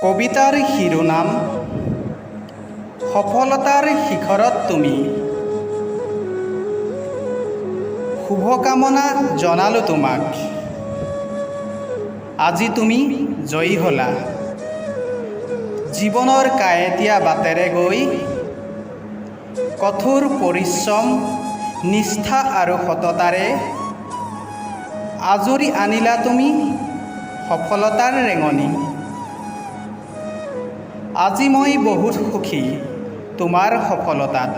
কবিতাৰ শিৰোনাম সফলতাৰ শিখৰত তুমি। শুভকামনা জনালোঁ তোমাক। আজি তুমি জয়ী হ'লা। জীৱনৰ কাঁইটীয়া বাটেৰে গৈ কঠোৰ পৰিশ্ৰম, নিষ্ঠা আৰু সততাৰে আঁজুৰি আনিলা তুমি সফলতাৰ ৰেঙনি। আজি মই বহুত সুখী তোমাৰ সফলতাত।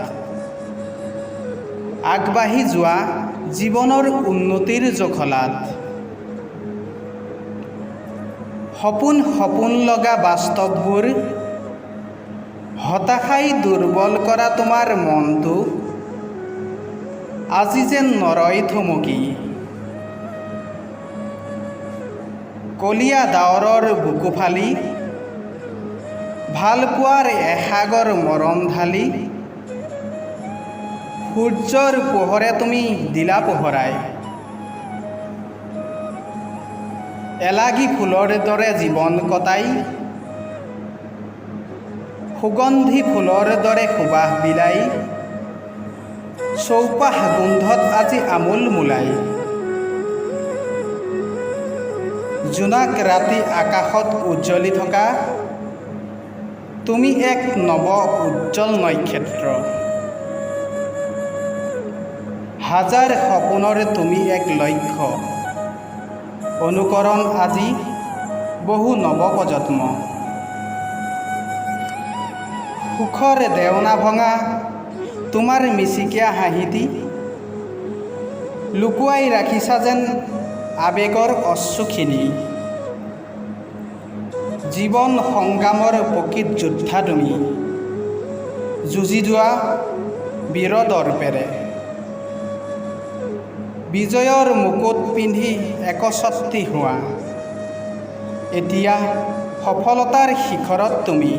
আগবাঢ়ি যোৱা জীৱনৰ উন্নতিৰ জখলাত। সপোন সপোন লগা বাস্তৱবোৰ হতাশাই দুৰ্বল কৰা তোমাৰ মনটো আজি যেন নৰয় থমকি। কলীয়া ডাৱৰৰ বুকু ফালি ভালপোৱাৰ এসাগৰ মৰম ঢালি সূৰ্যৰ পোহৰে তুমি দিলা পোহৰাই। এলাগী ফুলৰ দৰে জীৱন কটাই সুগন্ধি ফুলৰ দৰে সুবাস বিলাই চৌপাশ গোন্ধত আজি আমোল মোলাই। জোনাক ৰাতি আকাশত উজ্জ্বলি থকা তুমি এক নৱ উজ্জ্বল নক্ষত্ৰ। হাজাৰ সপোনৰ তুমি এক লক্ষ্য। অনুকৰণ আজি বহু নৱপ্ৰজন্ম। সুখৰ দেওনা ভঙা তোমাৰ মিচিকীয়া হাঁহিটি লুকুৱাই ৰাখিছা যেন আৱেগৰ অশ্ৰুখিনি। জীৱন সংগ্ৰামৰ প্ৰকৃত যোদ্ধা তুমি। যুঁজি যোৱা বীৰদৰ্পেৰে। বিজয়ৰ মুকুট পিন্ধি একছত্ৰী হোৱা। এতিয়া সফলতাৰ শিখৰত তুমি।